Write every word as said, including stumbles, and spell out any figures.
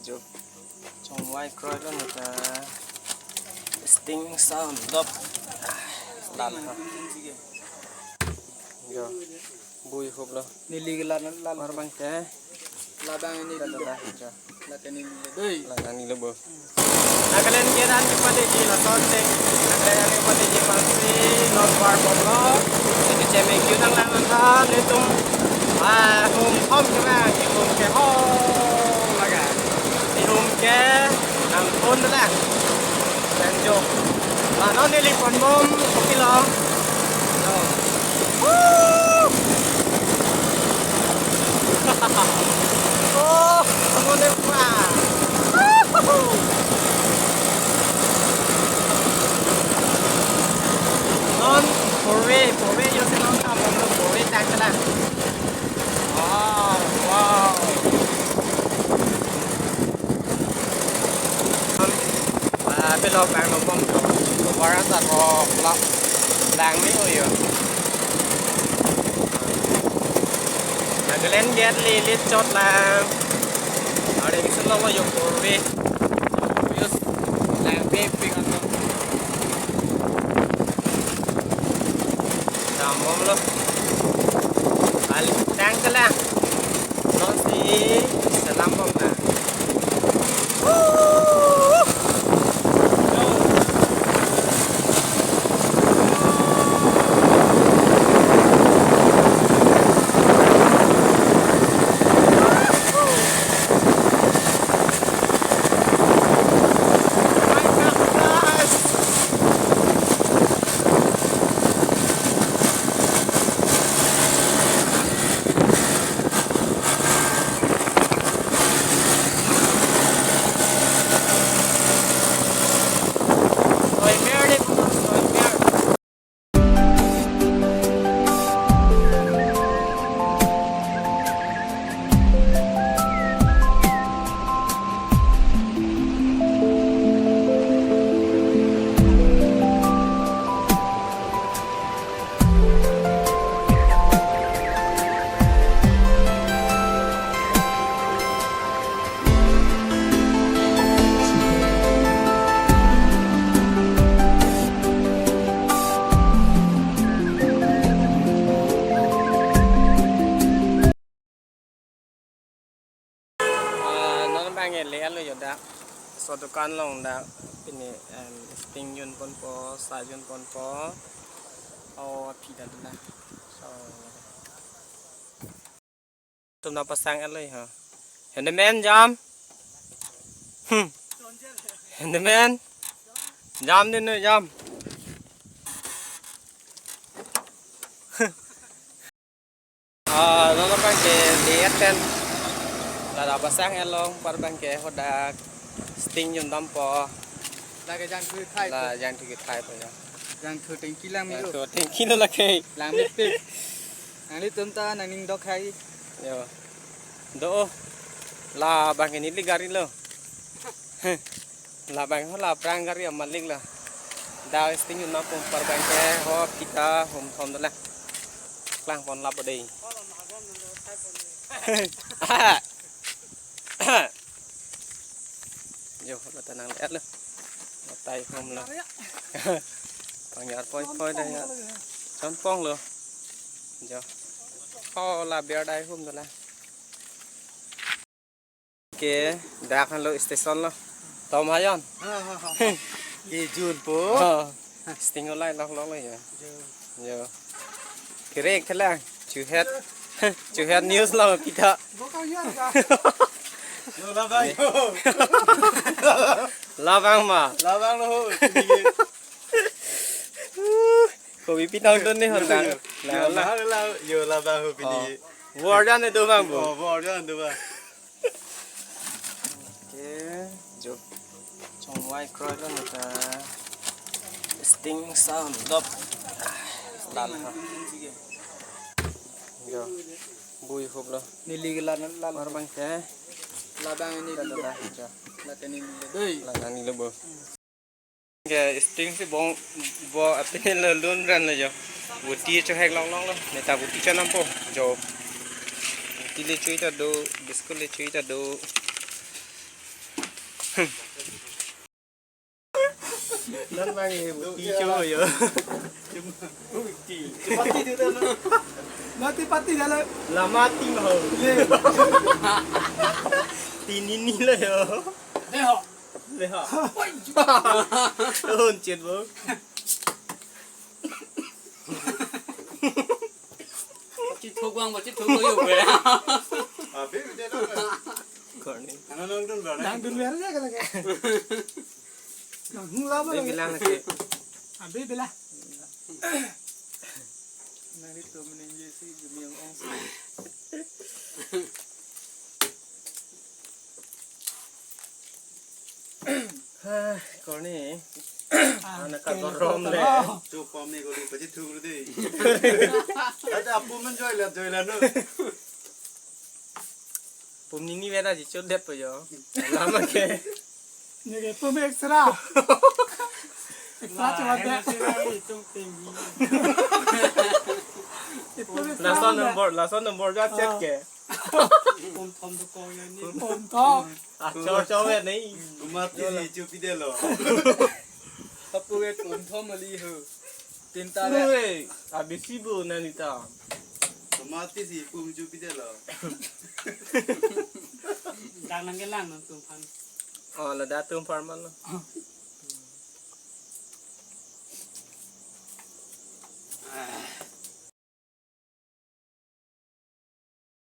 Jo. Chongvai kroi lo neta. Sting sound dop. Ah, lal ha. Jo. Bui hup lo. Neli ke lal, lal. Mar bang ke. Labang neli. Lal, lal, jo. Lal ke neli. Doi. Lal, lal, neli bo. Nagaland ke dan ke pade ji la son tek. Nagaland ke pade ji pangsi non bar bom lo. Jadi ceme kyu nang lang lang tha netum. Ah, hum hom ke bang, hum ke ho laga. Hum ke nang pon la. Dan jo. La non neli pon bom kopi lo. Woo! Oh, someone there. Wow. Non, purve, purve, yo se non ka, non purve tang ka lang. Wow, wow. Ah, pelo bang lo bom lo. Bara sa ro la. Lang ni oyo. Nagaland gate le le chot lang. Are kisun lo yo purve. Yes. Lang pe pe kan lo. Dam bom lo. Al tang ka lang. Lo si salam bom na. Ah, non bang ele alo yo dak. So dukan along dak pini, em, sting jun ponpo, sa jun ponpo. Oh, phi da dula. So. Tum na pasang alo ha. Handyman jam. Hmm. Handyman. Jam din no jam. Ah, non bang ke lihat kan. Lada pasang along par bang ke hodak sting jun dampo. Lake jang thu khai. La jang thu khai po ya. Jang thu tengki lang mi lo. Jang thu tengki lo lake. Lang mi pe. Nanglitum ta nangning dok hai. Yo. Do. La bang ke neli gari lo. La bang ho la aphrang gari amalik la. Dak sting jun dampo par bang ke ho kita hum thom dola. Klang pon lap dei. Yo, la ta nang le lo. La tai hum lo. Pangyar poi poi da ya. Chon pong lo. Jo. Ho la biar dai hum dola. Ke, dak lo station lo. Tom hayon. Ha, ha, ha, ha. Ke jun po. Oh, sting olai lok lok lo ya. Jun. Yo. Kirek thela. Chuhet. Chuhet news lo kita. Bo ka yan ka. Yo, labang yo. Labang ma. Labang lo ho. Kopi pitang ton ni honda. Yo, la, la, yo, labang ho pini. Oh. War jan itu bang bu. Oh, war jan itu bang. Oke, jo. Chongvai kroi lo neta. Sting sound dop. Lal ha. Jo. Bui hup lo. Neli ke lal, lal. Mar bang ke. Labang neli. Lal, lal, jo. Lal ke neli. Doi. Lal, lal, neli bo. Ke sting si bong bo apin lo lun ran lo jo. Buti chohek long long lo. Neta buti cho nampo jo. Buti le chui ta do, biscuit le chui ta do. Nan mang e, buti cho yo. Buti. Pati dito na. Mati pati dala. La mati ho. Le. Tinini la yo. Deho. Leha. Oi. Un chet bo. Chithuk bang, chithuk lo yo be. Abe bide na. Korni. Ana nangdun ba na. Nangdun ber aja kala ke. Nanghung la ba. Be bilang ke. Abe bela. Nang itu menenje si jumi yang ong. Hah, Korni. Ah, anak kagorom le. Chupom ni kali pachithuk dei. Ada apu men joy la, joy la no. Pum nini veda ji chodet po yo. Lama ke. Neke pum extra. Extra cuma deh. Pum extra. Lason nombor, lason nombor ja chet ke. Pum thom tu kong ya ni. Pum thom. Ah, chor chor ya ni. Mati si chupidelo. Apu ke pum thom ali ho. Tinta le. Ui, abisi bu nanita. Mati si pum chupidelo. Dang nang kelang nang tum phan. Oh, la da tum phan man lo.